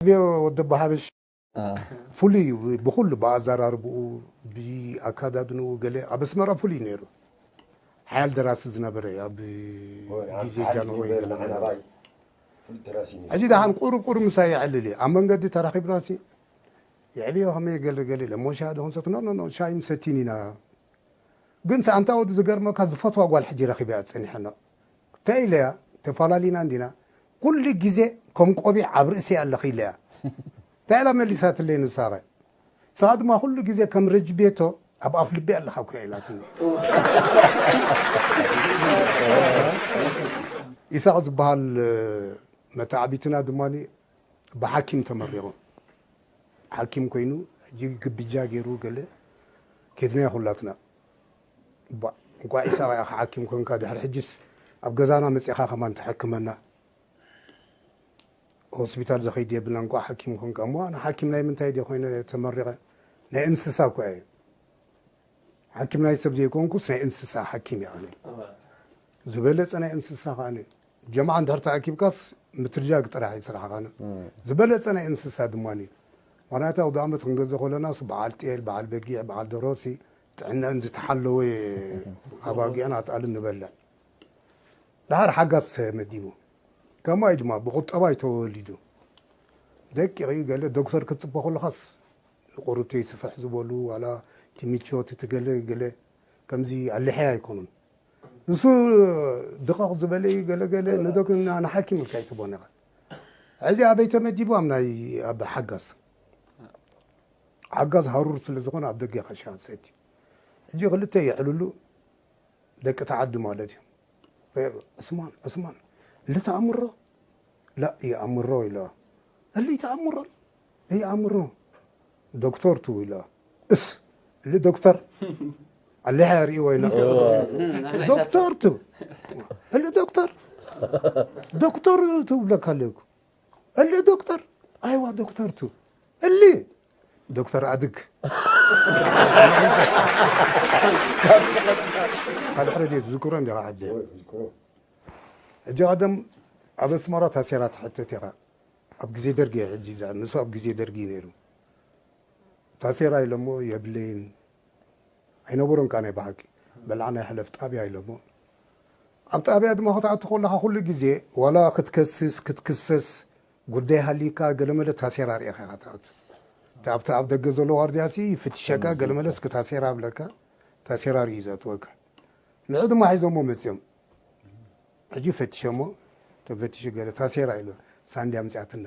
ወዲ ኣቦሓበሽ ፍሉይ እዩ። ብኹሉ፣ ብኣዘራርብኡ፣ ብኣካዳድንኡ፣ ገለ ኣብ ኣስመራ ፍሉይ ነይሩ። ሓያል ደራሲ ዝነበረ ኣብ ግዜ ጃንሆይ ገለ ገለ። ሕጂ ደሓን ቁሩብ ቁሩብ ምሳይ የዕልል እየ። ኣብ መንገዲ ተራኺብናሲ፣ የዕልዮ ከመይ ገለ ገለ ኢለ፣ እሞ ሻሂ ዶ ክንሰቲ? ኖ፣ ኖ፣ ኖ፣ ሻሂ ንሰቲን ኢና። ግን ሰኣንታ ወዲ ዝገርመካ ዝፈትዋ ጓል ሕጂ ረኺበያ ጸኒሐና። እንታይ ኢለያ? ተፈላለና እንዲና? ኩሉ ግዜ ከም ቆቢዕ ኣብ ርእሲ ኣለኺ ኢለያ። እንታይ ኢላ መሊሳትለይ ንሳኸ? ንስኻ ድማ ኩሉ ግዜ ከም ረጅ ቤቶ ኣብ ኣፍ ልቢ ኣለኻ እኮ ኢላትኒ። ኢሳቕ ዝበሃል መተዓቢትና ድማ ብሓኪም ተመሪቑ። ሓኪም ኮይኑ ሕጂ ግብጃ ገይሩ ገለ ኬድናዮ ኩላትና። ባ-፣ እንቋዕ ኢሳቕ ኢኻ ሓኪም ኮንካ፣ ድሕሪ ሕጂስ ኣብ ገዛና መጺኻ ከማን ትሕክመና። ሆስፒታል ዘኸይድ የብልና፣ እንቋዕ ሓኪም ኮንካ። እሞ ኣነ ሓኪም ናይ ምንታይ ድየ ኮይነ ተመሪቐ? ናይ እንስሳ እኮ እየ። ሓኪም ናይ ሰብ ዘይኮንኩስ ናይ እንስሳ ሓኪም እየ ኣነ። ዝበለጸ ናይ እንስሳ ከኣ ጀምዓ እንድሕር ተኣኪብካስ ምትርጃግ ጥራሕ እዩ ስራሕኻ። ዝበለጸ ናይ እንስሳ ድማ እዩ። ምኽንያቱ ኣውደ ኣመት ክንገዝእ ከለናስ በዓል ጤል፣ በዓል በጊዕ፣ በዓል ደሮሲ ጥዕነአን ዝተሓለወ ኣባጊዕን ኣጣልን ንበልዕ። ደሓር ሓጋዝ ተመዲቡ። ከማይ ድማ ብቁጠባ እዩ ተወሊዱ። ደቂቕ እዩ። ገለ ዶክተር ክትጽበ ከለኻስ ንቁሩብተይ ስፍሕ ዝበሉ፣ ዋላ እቲ ምቾት፣ እቲ ገለ ገለ ከምዚ ኣሊሐያ ኣይኮኑን። ንሱ ድቐቕ ዝበለ እዩ፣ ገለ ገለ ንደግ-፣ ና-፣ ንሓኪም ኢልካ ኣይትቦን ኢኻ። ሕዚ ኣበይ ተመዲቡ? ኣብ ናይ፣ ኣብ ሓጋዝ። ሓጋዝ ሃሩር ስለ ዝኾነ ኣብ ደገ ኢኻ ሻሂ ትሰቲ። ሕጂ ክልተ የዕልሉ፣ ደቂ ተዓዲ ማለት እዩ። ዑስማን፣ ዑስማን፣ ልተኣምሮ? لا يأمره إلى اللي تأمره، يأمره دكتور تو إلى اس اللي دكتور اللي حيري وين دكتور تو اللي دكتور دكتور تو لك عليك اللي دكتور أيوة دكتور تو اللي دكتور أدق هذا حرج يذكرون ده عدي ሕጂ ቀደም ኣብ ኣስመራ ታሴራ ትሕተት ኢኻ። ኣብ ግዜ ደርጊ እየ ሕጂ ዝኣ-፣ ንሱ ኣብ ግዜ ደርጊ እዩ ነይሩ። ታሴራ ኢሎሞ የብለይን። ኣይነበሮን ከኣ ናይ ብሓቂ። በልዓ ናይ ሕለፍ ጣብያ ኢሎሞ። ኣብ ጣብያ ድማ ክትኣቱ ከለኻ ኩሉ ግዜ ዋላ ክትከስስ፣ ክትክሰስ፣ ጉዳይ ሃልዩካ ገለመለ ታሴራ ርኢኻ ኢኻ ትኣቱ። ኣብቲ ኣብ ደገ ዘሎ ዋርድያሲ ይፍትሸካ፣ ገለመለስ ክታሴራ ኣብለካ፣ ታሴራ ርኢ ዘእትወካ። ንዑ ድማ ሒዞሞ መጽዮም። ሕጂ ፈትሸሞ፣ ተፈቲሹ ገለ ታሴራ ኢሉ ሳንድያ ኣምጺኣትና።